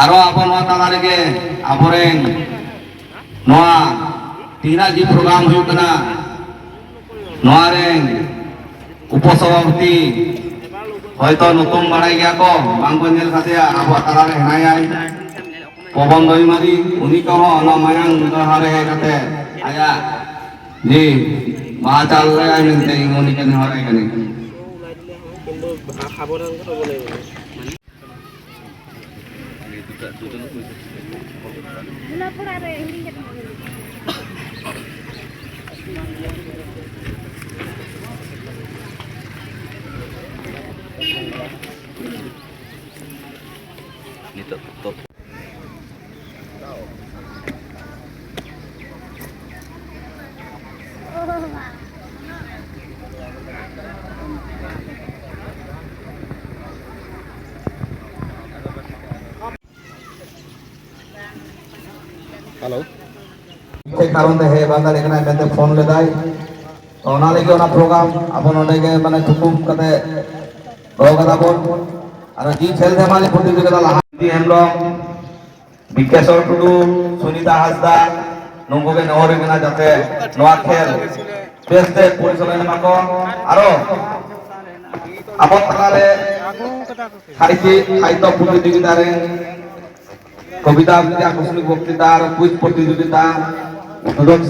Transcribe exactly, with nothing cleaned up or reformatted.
ᱟᱨᱚ ᱟᱵᱚ ᱱᱚᱣᱟ ᱛᱟᱞᱟ ᱨᱮᱜᱮ ᱟᱵᱚᱨᱮᱱ ᱱᱚᱣᱟ ᱛᱤᱦᱤᱧᱟᱜ ᱡᱮ ᱯᱨᱳᱜᱨᱟᱢ ᱦᱩᱭᱩᱜ ᱠᱟᱱᱟ, ᱱᱚᱣᱟ ᱨᱮᱱ ᱩᱯᱚᱥᱚᱵᱷᱟᱯᱚᱛᱤ ᱦᱚᱭᱛᱚ ᱧᱩᱛᱩᱢ ᱵᱟᱲᱟᱭ ᱜᱮᱭᱟ ᱠᱚ, ᱵᱟᱝ ᱠᱚ ᱧᱮᱞ ᱠᱟᱫᱮᱭᱟ, ᱟᱵᱚᱣᱟᱜ ᱛᱟᱞᱟ ᱨᱮ ᱦᱮᱱᱟᱭᱟᱭ ᱯᱚᱵᱚᱱ ᱫᱚᱭᱢᱟᱨᱤ, ᱩᱱᱤ ᱠᱚᱦᱚᱸ ᱚᱱᱟ ᱢᱟᱭᱟᱝ ᱫᱚᱦᱟ ᱨᱮ ᱦᱮᱡ ᱠᱟᱛᱮ ᱟᱭᱟᱜ ᱡᱮ ᱵᱟᱦᱟ ᱪᱟᱞ ᱞᱮᱜᱟᱭ ᱢᱮᱱᱛᱮ ᱤᱧ ᱩᱱᱤ ᱠᱟᱹᱧ ᱦᱚᱨᱟᱭ ᱠᱟᱹᱱᱟᱹᱧ᱾ ᱱᱤᱛᱚᱜ ᱛᱚ ᱦᱮᱞᱳ᱾ ᱪᱮᱫ ᱠᱟᱨᱚᱱ ᱛᱮ ᱦᱮᱡ ᱵᱟᱝ ᱫᱟᱲᱮᱭᱟᱜ ᱠᱟᱱᱟᱭ ᱢᱮᱱᱛᱮ ᱯᱷᱳᱱ ᱞᱮᱫᱟᱭ᱾ ᱛᱚ, ᱚᱱᱟ ᱞᱟᱹᱜᱤᱫ ᱚᱱᱟ ᱯᱨᱳᱜᱨᱟᱢ ᱟᱵᱚ ᱱᱚᱰᱮ ᱜᱮ, ᱢᱟᱱᱮ, ᱛᱷᱩᱠᱩᱢ ᱠᱟᱛᱮ ᱫᱚᱦᱚ ᱠᱟᱫᱟ ᱵᱚᱱ᱾ ᱟᱨ ᱡᱤ ᱠᱷᱮᱞ ᱫᱷᱟᱢᱟᱞᱤ ᱯᱨᱚᱛᱤᱡᱳᱜᱤᱛᱟ ᱞᱟᱦᱟ, ᱵᱤᱫᱤ ᱦᱮᱢᱵᱨᱚᱢ, ᱵᱤᱠᱮᱥᱚᱨ ᱴᱩᱰᱩ, ᱥᱩᱱᱤᱛᱟ ᱦᱟᱸᱥᱫᱟ, ᱱᱩᱠᱩ ᱜᱮ ᱱᱮᱦᱚᱨ ᱦᱩᱭᱩᱜ ᱠᱟᱱᱟ ᱡᱟᱛᱮ ᱱᱚᱣᱟ ᱠᱷᱮᱞ ᱵᱮᱥᱛᱮ ᱯᱚᱨᱤᱪᱟᱞᱚᱱᱟ ᱢᱟᱠᱚ᱾ ᱟᱨᱚ ᱟᱵᱚ ᱛᱟᱞᱟᱨᱮ ᱠᱷᱟᱭᱛᱤ ᱠᱷᱟᱭᱛᱚ ᱯᱨᱚᱛᱤᱡᱳᱜᱤᱛᱟ ᱨᱮ ᱠᱚᱵᱤᱛᱟ ᱟᱵᱨᱤᱛᱤ, ᱟᱠᱚᱥᱢᱤᱠ ᱵᱚᱠᱛᱨᱤᱛᱟ ᱟᱨ ᱠᱩᱭᱤᱡ ᱯᱨᱚᱛᱤᱡᱳᱜᱤᱛᱟ, ᱫᱩᱫᱚᱠ